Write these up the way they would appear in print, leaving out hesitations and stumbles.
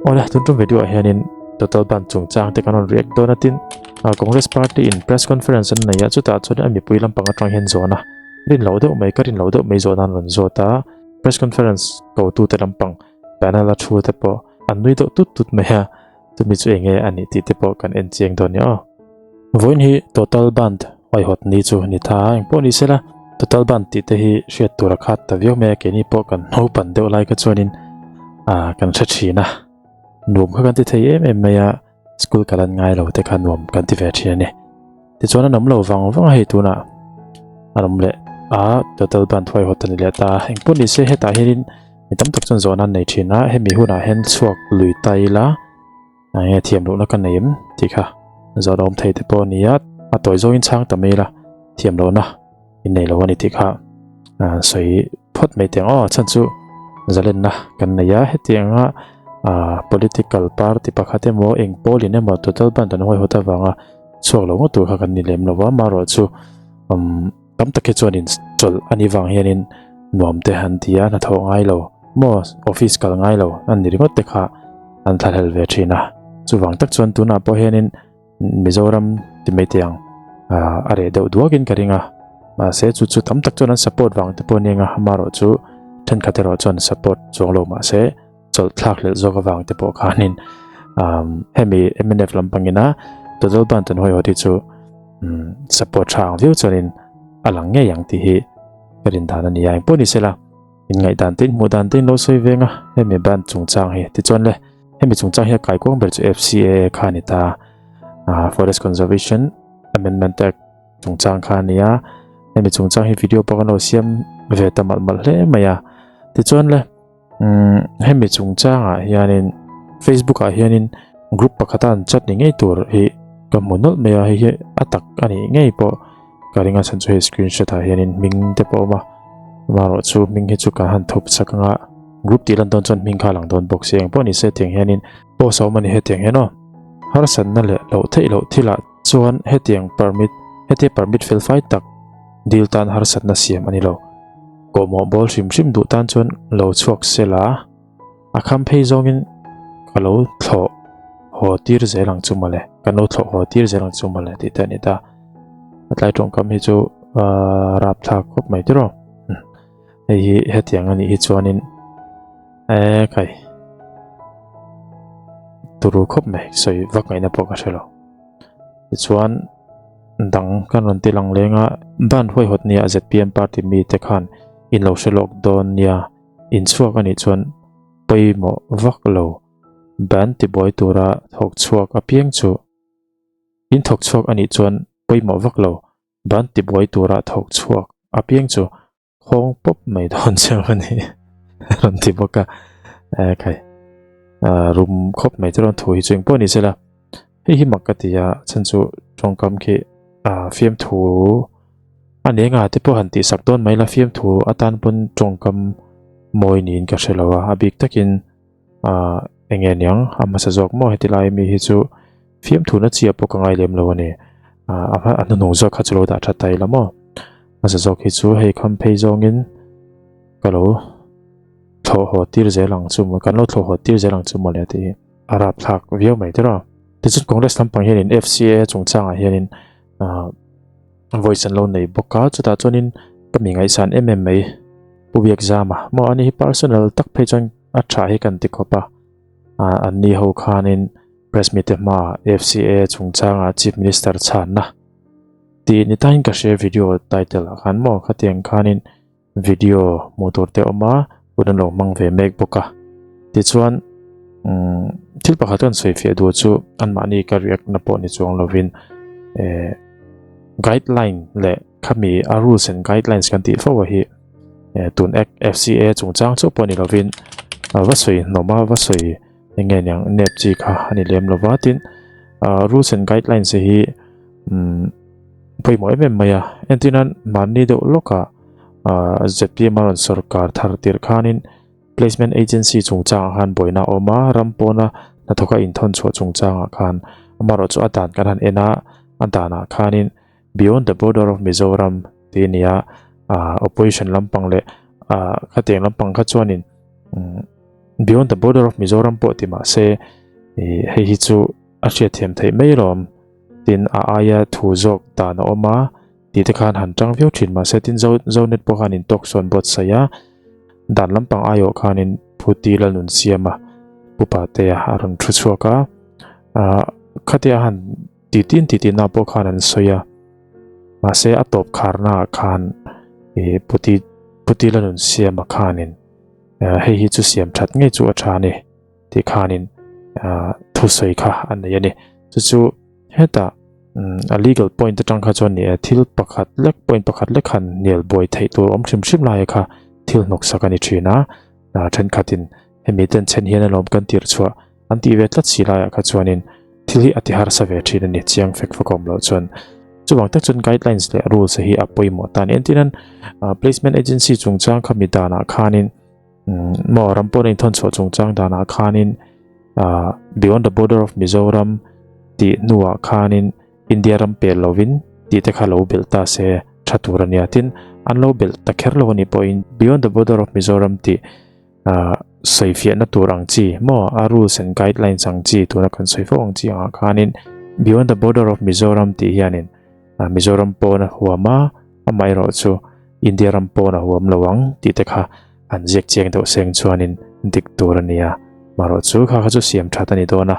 Awle tun tum video ah hianin total ban chungchang te kan rawn react dawn a tin Congress party in press conference an nei a chutah chuan a mipui lampang atang hian zawn a rin loh deuh mai ka rin loh deuh mai zawhna an rawn zawt a press conference ko tu te lampang panel a thu te pawh an nui deuh tut tut mai a chumi chu eng nge a nih tih te pawh kan en chiang dawn nia aw. Vawiin hi total band huaihawt ni chu ni tha a engpawh ni sela total band tih te hi hriat tur a khat ta viau mai a keini pawh kan naupan deuh lai kha chuanin ah kan hre thin a nuam kha kan ti thei em em mai a school kal an ngai lo te kha nuam kan ti ve thin a ni tichuan an awm lo vang vang a hei tunah an awm leh a total band huaihawt a ni leh ta engpawh ni se hetah hianin mi tam tak chuan zawhna an nei thin a hemi hunah hian chhuak lui ta ila. Enge thiam lohna ka nei em tih kha zawh awm thei te pawh a ni a, a tawi zawngin chhang ta mai ila thiam lohna in nei lo a ni tih kha sawi phawt mai teh ang aw chhan chu zalenna kan nei a hetianga ah political party pakhat emaw eng pawl in emaw total band an huaihawt avanga chhuak lo ngawt tur kha kan ni lem lo a amaherawh chu umm tam tak hi chuanin chawlh a nih vang hianin nuam te an ti a hnathawh ngai lo maw office kal ngai lo an ni ringawt te kha an thlahlel ve thin a chuvang tak chuan tunah pawh hianin Mizoram ti mai teh ang ah a reh deuh duakin ka ring a mahse chu chu tam tak chuan an support vang te pawh a ni ang a amaherawh chu thenkhat erawh chuan support chuang lo mahse chawlh thlak hlelh zawk avang te pawh khanin hemi mnf lampangina total ban tan hawi haw te chu support tha ang viau chuanin a lang ngei ang tih hi ka rin dan a ni a engpawh ni sela inngaih dan te inhmuh dan te in lo sawi veng a hemi ban chungchang hi tichuan le hemi chungchang hi a kaikuang ber chu F_C_A_A kha a ni ta forest conservation amendment act chungchang kha a ni a hemi chungchang hi video pawh kan lo siam ve ta malh malh hle mai a tichuan le. Umm hemi chungchangah hianin Facebook ah hianin group pakhata an chat ni ngei tur hi ka hmu nawlh mai a hei hi a tak a nih ngei pawh ka ring a chhan chu hei screenshot ah hianin hming te pawh a awm a amaherawh chu hming hi chu kan han thup chak anga group tih lan dawn chuan hming kha a lang dawn bawk si engpawh ni se tiang hianin post a awm a ni hetiang hian aw harsatna leh loh theih loh thilah chuan hetiang permit hetia permit fel fai tak dil tan harsatna siam a ni lo. Kawhmawh bawl hrim hrim duh tan chuan lo chhuak sela a kham phei zawngin ka lo thlawh haw tir zel ang chu mawle kan lo thlawh haw tir zel ang chu mawle tih te a ni ta a tlai tawngkam hi chu ahh rap thlak khawp mai tiraw hei hi hetiang a nih hi chuanin eee kai turu khawp mai sawi vak ngaihna pawh ka hre lo tichuan. Dang kan rawn ti lang leng a, ban huaihawt nia zpm party mite khan in lo hre lawk dawn nia, in chhuak a nih chuan pawimawh vak lo ban tibuai tura thawk chhuak apiang chu in thawk chhuak a nih chuan pawimawh vak lo ban tibuai tura thawk chhuak apiang chu Khawng pawp mai dawn cheu a ni rawn ti bawk a e khai rum khawp mai te rawn thu hi chu engpawh ni sela hei hi mak ka ti a chhan chu tawngkam khi fiamthu a ni anga te pawh han tih sak dawn mai la fiamthu atan pawn tawngkam mawi niin ka hre lo a a bik takin eng nge niang a hmasa zawk maw heti lai mi hi chu fiamthu na chiah pawh ka ngai lem lo a ni a hnuhnung zawk kha chu lo dah tha ta ila maw. Hmasa zawk hi chu hei kham phei zawngin ka lo thlawh haw tir zel ang chu maw kan lo thlawh haw tir zel ang chu maw le tih hi a rapthlak viau mai tiraw. Tichuan Congress lampang hianin F_C_A chungchangah hianin ah voice an lo nei bawk a chutah chuanin ka mi ngaihsan em em mai Pu Biakzama maw ani hi personal tak phei chuan a tha hi kan ti khawp a ah an ni ho khanin press meet te hmaah F_C_A chungchangah Chief Minister chhanna. Tih ni tain ka hria video title ah khan maw khatiang khanin video hmuh tur te a awm a hun an lo hmang ve mek bawk a tichuan umm thil pakhat kan sawi fiah duh chu anmahni ka react na pawh ni chuang lovin eh guideline leh khami a rules and guidelines kan tih fo a hi eh tun act F_C_A chungchang chauh pawh ni lovin a va sawi hnawm a va sawi eng nge niang nep chi kha a ni lem lova tin ah rules and guidelines hi. Umm pawimawh em em mai a entir nan mahni deuh lawkah ah Z_P_M a rawn sawrkar thar tirh khanin placement agency chungchangah khan buaina a awm a ram pawna hnathawka inthawn chhuah chungchangah khan amaherawh chu a dan kan han en a a danah khanin beyond the border of Mizoram tih a ni a ah opposition lampang leh ah khatiang lampang kha chuanin umm. Beyond the border of Mizoram pawh ti mah se hei hi chu a hriatthiam theih mai lawm. Tin, a aia thu zawk dan a awm a tih te khan han tang viau thin mah se tin zo Zonet pawh khan in talk sawn buatsaih a, dan lampang aiawh khanin Phuti Lalnunsiama Pupa te a rawn thu chhuak a, ah khatia han Titin titina pawh khan an sawi a, mahse a tawp kharnaah khan ih puti puti la nun siama khanin hei hi chu siam that ngei chu a tha a ni tih khanin ah thusawi kha a nei a ni. Chu chu hetah a legal point atang kha chuan ni e thil pakhat lek point pakhat lek han hnial buai theih tur awm hrim hrim lai kha thil hnawksak a ni thin a, thenkhatin hemi ten chhen hian alawm kan tirh chhuah An tih ve tlat si laiah kha chuanin thil hi a ti harsa ve thin a ni, chiang fek fek awm loh chuan. Chuvang tak chuan guidelines leh rules hi a pawimawh ta a ni. Entirnan placement agency chungchang kha mi danah khanin maw ram pawna inthawn chhuah chungchang danah khanin beyond the border of Mizoram tih hnuah khanin India ram pel lovin tih te kha lo belh ta se tha tur a nia. Tin, an lo belh ta kher lo a nih pawhin beyond the border of Mizoram tih Sawifiahna tur ang chi maw a rules and guidelines ang chi tuna kan sawi fo ang chi angah khanin beyond the border of Mizoram tih hianin Mizoram pawn a huam a, amaherawh chu India ram pawn a huam lo ang tih te kha an ziak chiang deuh seng chuanin dik tur a ni a, marawh chu kha kha chu siam that a ni dawn a,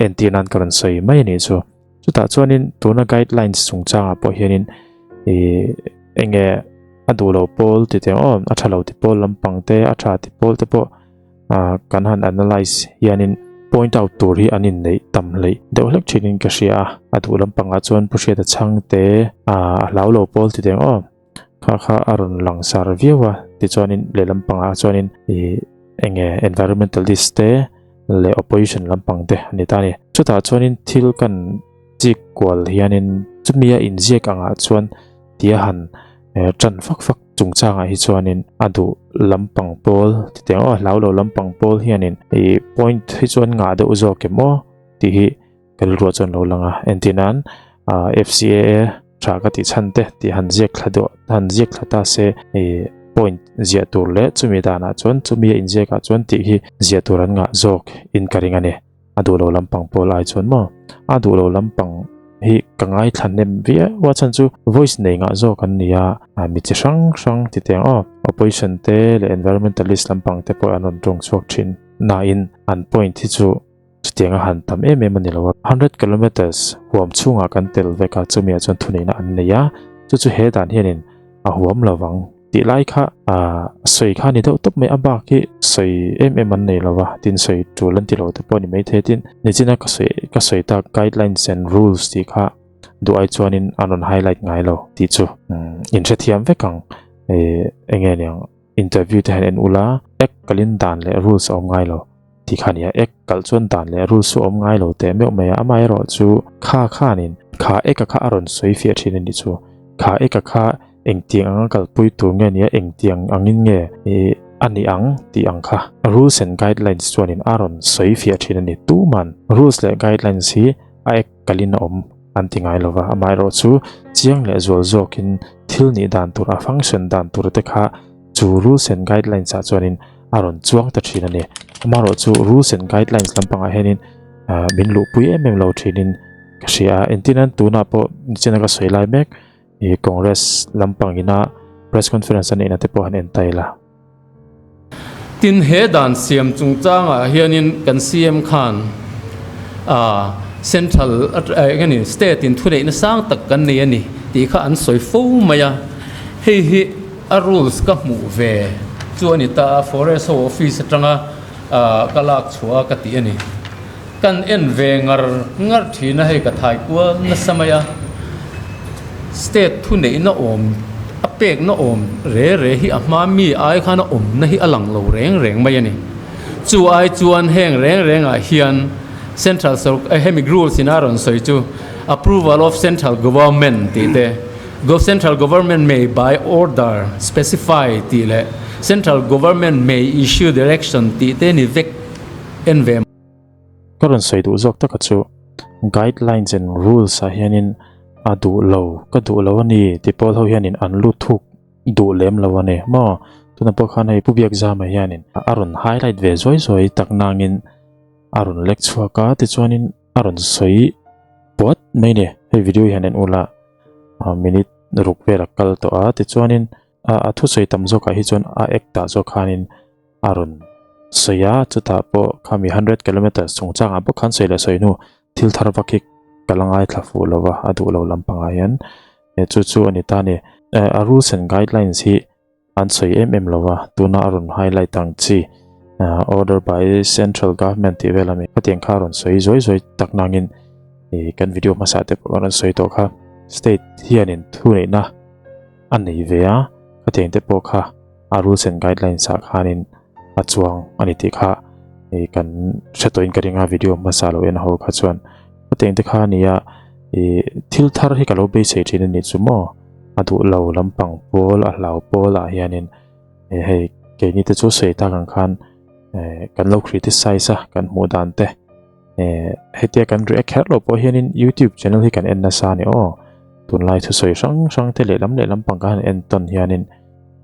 entir nan ka rawn sawi mai a nih chu. Chutah chuanin tuna guidelines chungchangah pawh hianin ih eng nge a duh lo pawl ti teh aw a tha lo ti pawl lampang te a tha ti pawl te pawh ah kan han analyse hianin point out tur hi an inneih tam hleih deuh hlek thinin ka hria a, a duh lampangah chuan Pu Hriata chhangte ah a hlau lo pawl ti teh aw kha kha a rawn langsar viau a tichuanin lehlam pangah chuanin ih eng nge environmentalist te leh opposition lampang te a ni ta a ni. Chutah chuanin thil kan chik kual hianin chumi a inziak angah chuan tia han tan fak fak chungchangah hi chuanin a duh lampang pawl titiang aw hlau lo lampang pawl hianin ih point hi chuan ngah deuh zawk em aw tih hi ka rilruah chuan lo lang a. Entir nan ah FCAA tha ka tih chhan te tih han ziak thla deuh han ziak thla ta se ih point ziah tur leh chumi danah chuan chumi a inziak ah chuan tih hi ziah tur an ngah zawk in ka ring a ni. A duh lo lampang pawl ai chuan maw a duh lo lampang hi ka ngaithla hnem viau a chhan chu voice nei ngah zawk an ni a mi chi hrang hrang ti teng aw opposition te leh environmentalist lampang te pawh an rawn tawng chhuak thin nain an point hi chu Chutiang a han tam em em a ni lo a, hundred kilometres huam chhungah kan tel vek a, chumi ah chuan thuneihna an nei a, chu chu he dan hianin a huam lo vang tih lai kha sawi kha a ni deuh tawp mai, a bak hi sawi em em an nei lo va, tin sawi tul an ti lo te pawh a ni maithei tin nichina ka sawi ka sawi tak guidelines and rules tih kha duh ai chuanin an rawn highlight ngai lo tih chu inhrethiam vek ang eng nge niang. Interview te han en ula, ek kalin dan leh rules a awm ngai lo tih kha a ni a, ek kalh chuan dan leh rules chu a awm ngai lo teh meuh mai a, amaherawh chu kha khanin kha eka kha a rawn sawi fiah thin a nih chu, kha eka kha engtiang anga kalpui tur nge nia, engtiang angin nge ih a ni ang tih ang kha rules and guidelines chuanin a rawn sawi fiah thin a ni, tuman rules leh guidelines hi a ek kalin a awm an ti ngai lo va, amaherawh chu chiang leh zual zawkin thil nih dan tur a function dan tur te kha chu rules and guidelines ah chuanin a rawn chuang ta thin a ni. Amaherawh chu rules and guidelines lampangah hianin min luhpui em em lo thinin ka hria a, entirnan tunah pawh nichina ka sawi lai mek ih Congress lampang ina press conference a neihna te pawh han en ta ila. Tin, he dan siam chungchangah hianin kan CM khan Central eng ani State in thuneihna sang tak kan nei a ni tih kha an sawi fo mai a, hei hi a rules ka hmuh ve chu a ni ta a, Forest ho office atanga ka lak chhuah a ka tih a ni. Kan en ve ngar ngar thin a, hei ka thai kual nasa mai a, state thuneihna awm a pekna awm re re hi a hma mi ai khan a awmna hi a lang lo reng reng mai a ni. Chu ai chuan heng reng rengah hian central sawrkar hemi rules in a rawn sawi chu approval of central government tih te, central government may by order specify tih leh central government may issue direction tih te ni vek en ve. Ka rawn sawi duh zawk taka chu guidelines and rules ah hianin a duh lo ka duh lo a ni ti pawl ho hianin an lut thuk duh lem lo a ni maw. Tunah pawh khan hei Pu Biakzama hianin a rawn highlight ve zuai zuai tak nangin a rawn lek chhuak a, tichuanin a rawn sawi puat mai ni. Hei video hian en ula minute ruk vel a kal tawh a, tichuanin a thusawi tam zawkah hi chuan a act ah zawk khanin a rawn sawi a, chutah pawh khami hundred kilometres chungchangah bawk khan sawi leh sawi hnu thil thar vak hi ka la ngaithla fuh lo va, a duh lo lampangah hian chu chu a ni ta a ni. A rules and guidelines hi an sawi em em lo va, tuna a rawn highlight ang chi order by central government tih vel ami khatiang kha a rawn sawi zuai zuai tak nangin kan video hmasa te pawh a rawn sawi tawh kha state hianin thuneihna a nei ve a, khatiang te pawh kha a rules and guidelines ah khanin a chuang a ni tih kha kan hre tawhin ka ring a video hmasa lo en ho kha chuan khatiang te kha a ni a thil thar hi ka lo beisei thin a nih chu maw. A duh lo lampang pawl a hlau pawl ah hianin eh hei keini te chu sawi tak ang khan eh kan lo criticize a kan hmuh dan te eh hetia kan react kher lo pawh hianin youtube channel hi kan en nasa a ni aw tunlai thusawi hrang hrang te lehlam lehlam pang khan en tawn hianin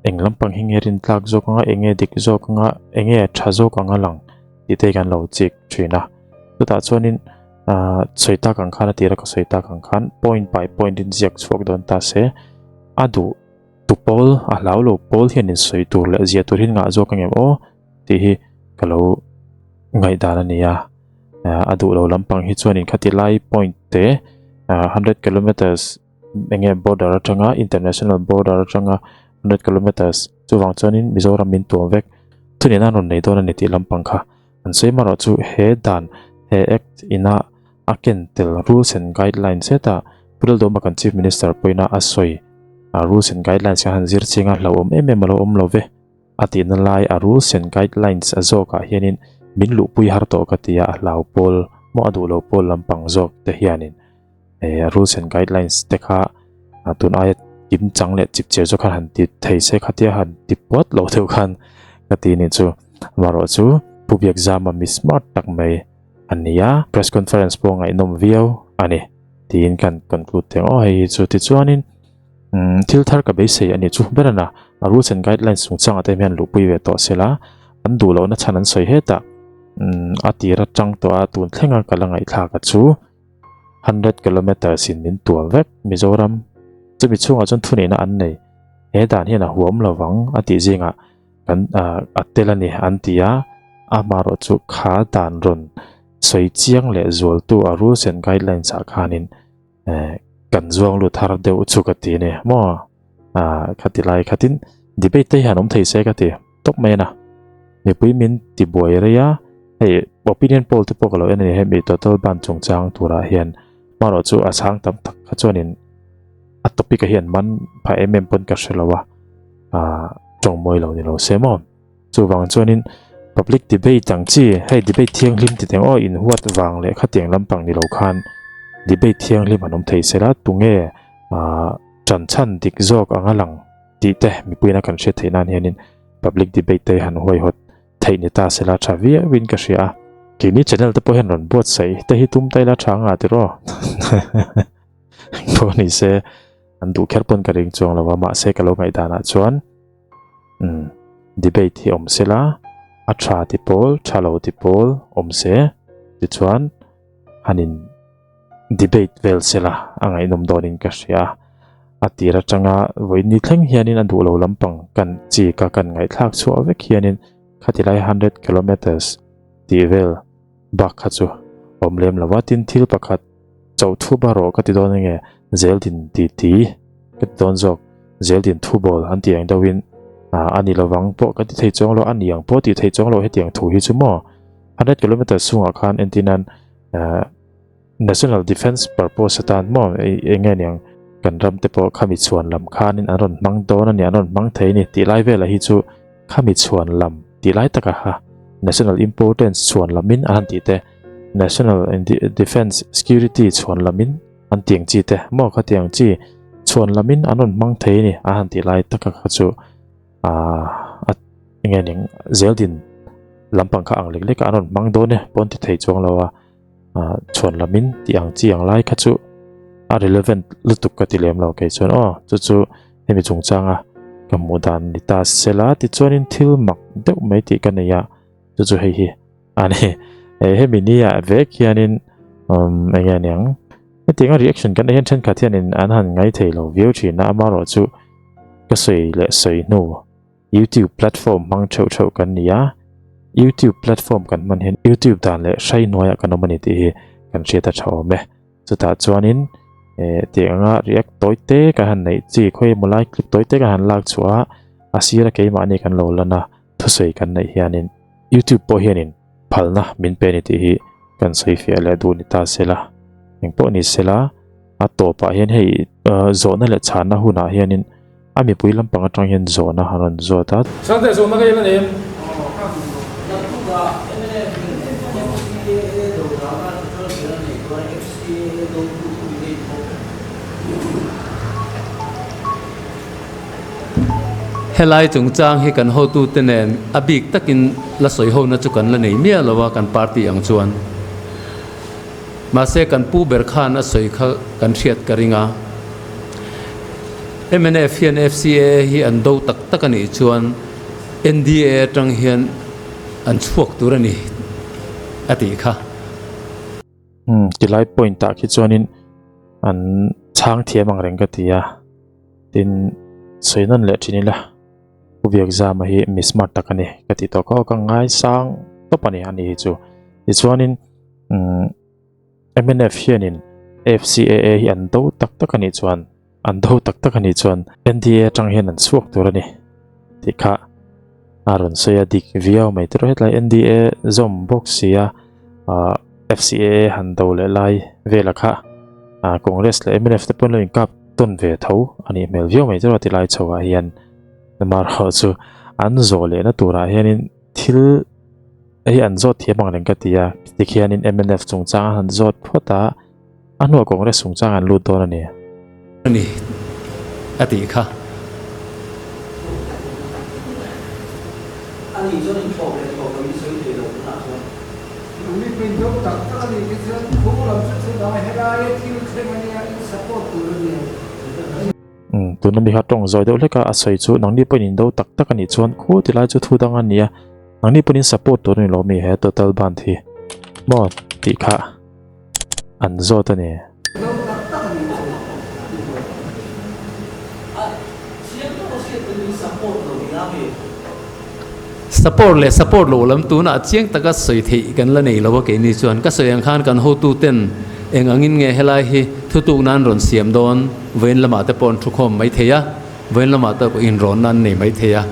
eng lampang hi nge rintlak zawk anga eng nge dik zawk anga eng nge tha zawk anga lang tih te hi kan lo chik thin a chutah chuanin. Ahh sawi tak ang khan a tira ka sawi tak ang khan point by point in ziak chhuak dawn ta se a duh tu pawl a hlau lo pawl hian in sawi tur leh ziah tur hi ngah zawk ang em aw tih hi ka lo ngaihdan a ni a a duh lo lampang hi chuan in khati lai point te ahh hundred kilometers eng nge border atanga international border atanga hundred kilometers chuvang chuanin Mizoram min tuam vek thunei nan rawn nei dawn a ni tih lampang kha. An sawi marawh chu he dan, he Act ina a ken tel rules and guidelines hetah Pu Laldawma kan Chief Minister pawhin a sawi a rules and guidelines kha han zir ching a hlauhawm em em a lo awm lo ve a tihna lai a rules and guidelines a zawkah hianin min luhpui har tawh ka ti a, a hlau pawl maw a duh lo pawl lampang zawk te hianin a rules and guidelines te kha tun aia kim chang leh chip chiar zawk khan han ti thei se khatia han ti puat lo deuh khan ka ti ni chu amaherawh chu Pu Biakzama mi smart tak mai a ni a press conference pawh ngaihnawm viau a ni tiin kan conclude thei ang aw hei hi chu tichuanin umm thil thar ka beisei a ni chu ber a na a rules and guidelines chungchangah te hian luhpui ve tawh se la an duh lohna chhan an sawi hetah umm a tir atang tawh a tun thlenga ka la ngaihthlak a chu. Hundred kilometres in min tuam vek Mizoram chumi chhungah chuan thuneihna an nei he dan hian a huam lovang a tih zingah kan a tel a ni an ti a amaherawh chu kha dan rawn sawi chiang leh zualtu a rules and guidelines ah khanin kan zuang lut har deuh chu ka ti a ni maw khati lai khatin debate te hian awm thei se ka ti. Tawp mai a na. Mipui min ti buai rei a, hei opinion poll te pawh ka lo en a ni hemi total ban chungchang turah hian hmanrawh chu a chhang tam tak kha chuanin a topic ah hian man phah em em pawn ka hre lo a, ah tawng mawi lo ni lo se maw. Chuvang chuanin public debate ang chi hei debate thianghlim ti teng aw inhuat vang leh khatiang lampang ni lo khan debate thianghlim an awm thei sela tunge ah tanchhan dik zawk anga lang. Tih te mipuiin a kan hriat theih nan hianin public debate te han huaihawt theih ni ta sela tha viauin ka hria a. Keini channel te pawh hian rawn buatsaih te hi tum ta ila tha anga tiraw? Pawh ni se an duh kher pawn ka ring chuang lo a mahse ka lo ngaihdanah chuan umm debate hi awm sela a tha ti pawl tha lo ti pawl awm se tichuan han in debate vel sela a ngaihnawm dawnin ka hria a, a tir atanga vawiin thleng hianin a duh lo lampang kan chi ka kan ngaihthlak chhuah vek hianin khatilai hundred kilometres tih vel bak kha chu awm lem lo a, tin thil pakhat chauh thu ba rawh ka ti dawn enge zeldin ti ti ka ti dawn zawk zeldin thu bawl an tih ang deuhin a ni lovang pawh ka ti thei chuang lo a ni ang pawh tih thei chuang lo hetiang thu hi chu maw hundred kilometres chhungah khan entirnan eh National Defence purpose atan maw eng nge niang kan ram te pawh khami chhuan lam khanin an rawn hmang dawn a ni an rawn hmang thei a ni tih lai velah hi chu khami chhuan lam tih lai taka ha National Importance chhuan lamin an han tih te National Defence Security chhuan lamin an tih ang chi te maw khatiang chi chhuan lamin an rawn hmang thei a ni an han tih lai taka kha chu ah a eng nge niang zeldin lampang kha ang lek lek a an rawn hmang dawn e pawn ti thei chuang lo a. ah chhuan lamin tih ang chi ang lai kha chu a relevant lutuk ka ti lem lo kei chuan aw chu chu hemi chungchanga Ka hmuh dan ni ta sela tichuanin thil mak deuh mai tih ka nei a, chu chu hei hi a ni. Hemi nia vek hianin umm eng nge aniang hetianga reaction kan neih hian thenkhat hianin an han ngai thei lo viau thin a, amaherawhchu ka sawi leh sawi hnu YouTube platform hmang theuh theuh kan ni a, YouTube platform kan hman hian YouTube dan leh hrai hnuaiah kan awm a ni tih hi kan hriat a tha awm e. Chutah chuanin eh tih anga react tawi te kan han neih chi khawi emaw lai clip tawi te kan han lak chhuah a, a sira keimahni kan lo lan a thusawi kan neih hianin YouTube pawh hianin phalna min pe a ni tih hi kan sawi fiah leh duh ni ta sela engpawh ni sela a tawpah hian hei zawhna leh chhanna hunah hianin a mipui lampang atang hian zawhna an rawn zawt a. Sangte zawhna ka en a ni em? Helai chungchang hi kan hotute nen a bik takin la sawi hona chu kan la nei miah lo a kan party ang chuan. Mahse kan pu ber khan a sawi kha kan hriat ka ring a. Mnf hian FCAA hi an do tak tak a nih chuan NDA atang hian an chhuak tur a ni a tih kha. Umm tilai point ah khi chuanin an chhang thiam ang reng ka ti a, tin sawi nawn leh thin ila. Pu Biakzama hi mi smart tak a ni ka ti tawh kha aw ka ngaisang tawp a ni a ni hi chu. Tichuanin umm mnf hianin FCAA hi an do tak tak a nih chuan an do tak tak a nih chuan NDA atang hian an chhuak tur a ni tih kha a rawn sawi a dik viau mai tur hetlai NDA zawm bawk si a ah FCAA han do leh lai vela kha ah Congress leh mnf te pawh an lo inkap tawn ve tho a nih hmel viau mai tur a tilai chho ah hian amaherawh chu an zawh lehna turah hianin thil hei an zawt thiam ang reng ka ti a tikhianin mnf chungchang a han zawt phawt a a hnuah Congress chungchang an lut dawn a ni. A ni a tih kha. A nih chuan inthlawp leh thlawp lo in sawi thei lo tunah chuan. Nangni pawhin do tak tak a nih khi chuan thu lam chu chu dang a helaia thil thleng a nia in support tur a nia. Umm tuna mi kha tawng zawi deuh hlek a a sawi chu nangni pawhin in do tak tak a nih chuan khu ti lai chu thu dang a nia nangni pawhin in support tur a ni lo mi he total band hi maw tih kha an zawt a ni. Do tak tak a nih chuan. A chiang deuh a hriat in support lo nia mi. Support leh support loh lam tunah chiang taka sawi theih kan la nei lo a keini chuan ka sawi ang khan kan hotu ten eng angin nge helai hi thutuk nan rawn siam dawn vawiin lamah te pawh an thu khawm mai thei a vawiin lamah te pawh inrawn nan nei mai thei a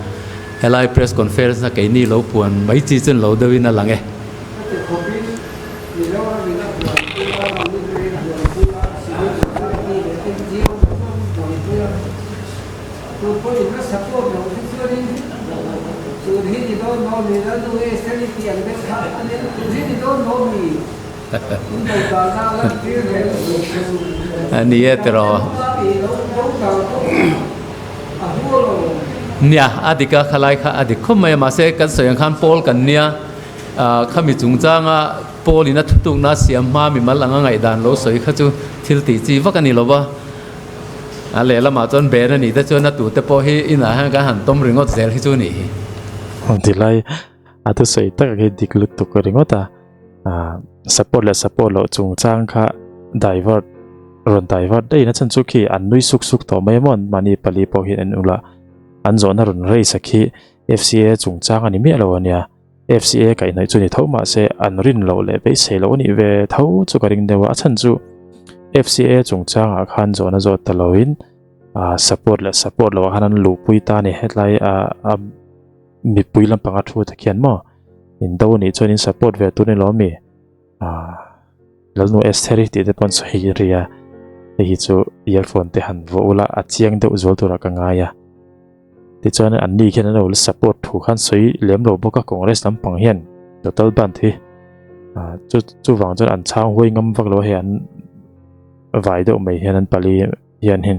helai press conference na keini lo puan mai chi chuan lo deuhin a lang e. Heti khawpin Mizoramin a buaipui a, Manipur-in a buaipui a, civil society leh NGO te pawh an buaipui a. Tu pawhin a support loh hi chuanin tun hi ni dawn maw mi Lalnu Esther-i tih ang deuh kha a nia, tun hi ni dawn maw mi in do dalna a lan tir ve lo tur chu. A ni e tiraw. I lo do dal pawh a hua lo. Nia, a dik a, khalai kha a dik khawp mai a, mahse kan sawi ang khan Paul kan nia, khami chungchanga Paul in a thutukna a siam hma mimal anga ngaihdan lo sawi kha chu thil tih chi vak a ni lo va. A lehlamah chuan ben a nih te chuan a tute pawh hi inah hian kan han tawm ringawt zel hi chu a nih hi. Tilai a thusawi tak hi dik lutuk ringawt a, support leh support loh chungchang kha divert rawn divert daih in a chhan chu khi an nui suk suk tawh mai emaw an mahni pali pawh hian en ula an zawhna rawn raise a khi FCA chungchang a ni miah lo a nia. FCA kaihhnawih chu ni tho mahse an rin loh leh beisei loh a nih ve tho chu ka ring deuh a, a chhan chu FCA chungchangah khan zawhna zawt ta loin ah support leh support loh ah khan an luhpui ta a ni hetlai ah a mipui lampanga thu te khian maw indo a nih chuan in support ve tur a ni lo ami ah Lalnu Estheri tih te pawh an sawi ri a, hei hi chu earphone te han vuah ula a chiang deuh zual turah ka ngai a. Tichuan an ni khian an lo support thu khan sawi lem lo bawk a Congress lampang hian total bandh hi ah chu chuvang chuan an chhang huai ngam vak lo a hei an vai deuh mai hian an pali hian hin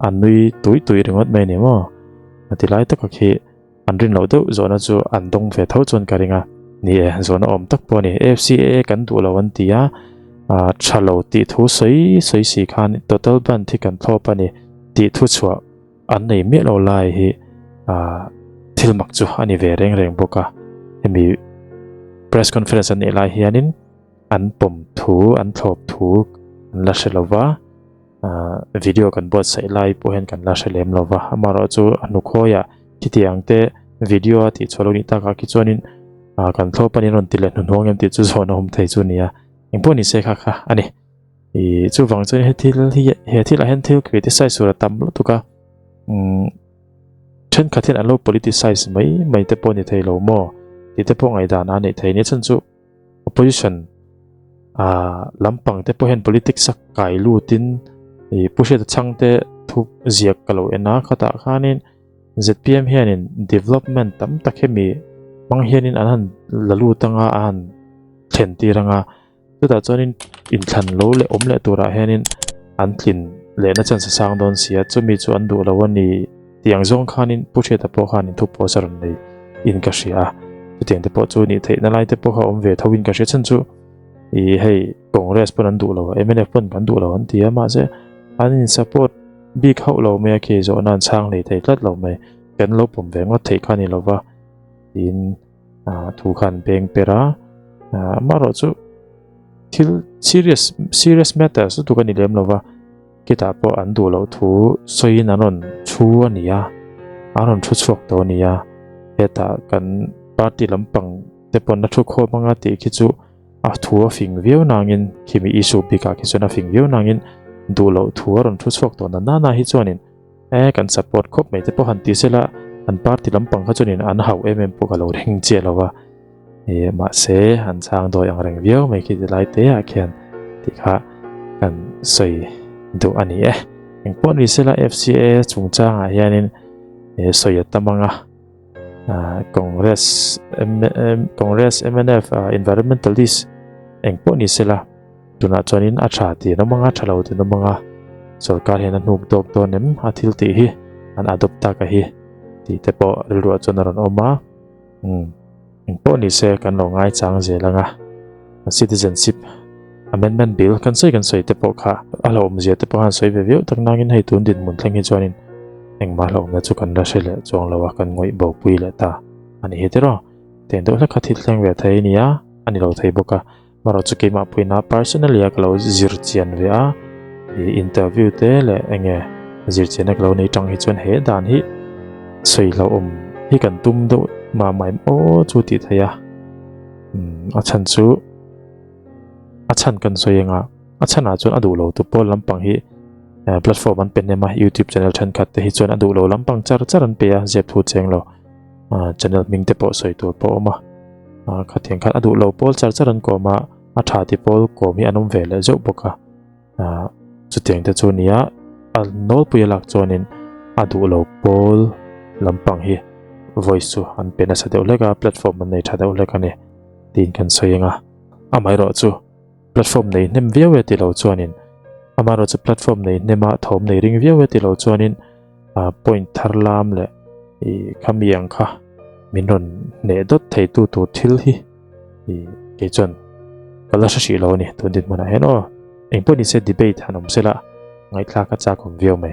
an nui tui tui ringawt mai a ni maw a ti lai taka khi An rin loh deuh zawhna chu an dawng ve tho chuan ka ring a, ni e, zawhna awm tak pawh a ni. AFCAA kan duh lo an ti a, ah tha lo tih thu sawi sawi si khan total bandh hi kan thlawp a ni tih thu chhuah an nei miah lo lai hi. Ah thil mak chu a ni ve reng reng bawk a, hemi press conference an neih lai hianin an pawm thu an thlawp thu an la hre lo va, ah video kan buatsaih lai pawh hian kan la hre lem lo va, amaherawhchu a hnukhawiah khitiang te video a tihchhuah lo nih takah khi chuanin ah kan thlawp a ni rawn ti leh hnuhnawng em tih chu zawn a awm thei chu a ni a, engpawh ni se kha kha a ni. Ih chuvang chuan he thil hi he thilah hian thil criticize tur a tam lutuk a umm thenkhat hian an lo politicize mai mai te pawh ni thei lo maw tih te pawh ngaihdan a neih thei nia chhan chu opposition ah lampang te pawh hian politics a kai lutin ih pu hriata chhang te thu ziak ka lo en a khatah khanin zpm hianin development tam tak hemi hmang hianin an han la lut anga a han thlen tir anga. Chutah chuanin inthlan lo leh awm leh turah hianin an tlin lehna chance a sang dawn si a, chumi chu an duh lo a ni tih ang zawng khanin Pu Hriata pawh khanin thu post a rawn nei in ka hria a, chutiang te pawh chu nih theihna lai te pawh kha awm ve tho in ka hria chhan chu ih hei Congress pawn an duh lo a, mnf pawn kan duh lo an ti a mahse an in support bik hauh lo mai a khi zawhna an chhang hlei thei tlat lo mai, kan lo pawm ve ngawt theih kha a ni lo va tiin. ah thu khan beng per a ah amaherawhchu thil serious serious matter chu tuk a ni lem lova khitah pawh an duh loh thu sawiin an rawn thu a ni a an rawn thu chhuak tawh a ni a hetah kan party lampang te pawn a thu khawm anga tih khi chu a thu a fing viau nangin khimi issue bikah khi chuan a fing viau nangin duh loh thu a rawn thu chhuak tawh na nana hi chuanin. E kan support khawp mai te pawh han ti sela an party lampang kha chuanin an hauh em em pawh ka lo ring chiah lo va e mahse an chhang dawi ang reng viau mai khi tilai te ah khian tih kha kan sawi duh a ni e engpawh ni sela F_C_A chungchangah hianin e sawi a tam ang a Congress Congress M_N_F environmentalist engpawh ni sela. Tunah chuanin a tha tih an awm anga, tha lo tih an awm anga, sorkar hian a hnuk dawk dawn em a thil tih hi an adopt tak a hi tih te pawh rilruah chuan a rawn awm a, umm engpawh ni se kan lo ngaichang zel anga citizenship amendment bill kan sawi kan sawi te pawh kha a hlauhawmzia te pawh khan sawi ve viau tak nangin hei tun dinhmun thleng hi chuanin engmah hlauhawmna chu kan la hre leh chuang lo a, kan ngawih bo pui leh ta a ni hi tiraw tiang deuh hlek kha thil thleng ve thei a ni a, a ni lo thei bawk a. Marawh chu keimah puina personally a ka lo zir chian ve a, ih interview te leh enge zir chianna ka lo nei tang hi chuan he dan hi sawi hlauhawm hi kan tum deuh mah mah em aw chu tih theih a, umm a chhan chu a chhan kan sawi anga a chhanah chuan a duh lo tu pawl lampang hi platform an pe hnem a youtube channel thenkhat te hi chuan a duh lo lampang char char an pe a zep thu cheng lo. ah channel hming te pawh sawi tur pawh a awm a ah khatiang khan a duh lo pawl char char an kawm a a tha ti pawl kawm hi an awm ve leh zeuh bawk a ah chutiang te chu a ni a a nawlpui a lak chuanin a duh lo pawl lampang hi voice chu an pe nasa deuh hlek a platform an nei tha deuh hlek a ni tiin kan sawi ang a amaherawh chu platform nei hnem viau e tilo chuanin amaherawh chu platform nei hnem a thawm nei ring viau e tilo chuanin. ah point thar lam leh ih khami ang kha min rawn hneh dawt thei tu tur thil hi ih kei chuan ka la hre hrih lo a ni tun dinhmunah hian aw engpawh nise debate han awm sela ngaihthlak a chak awm viau mai.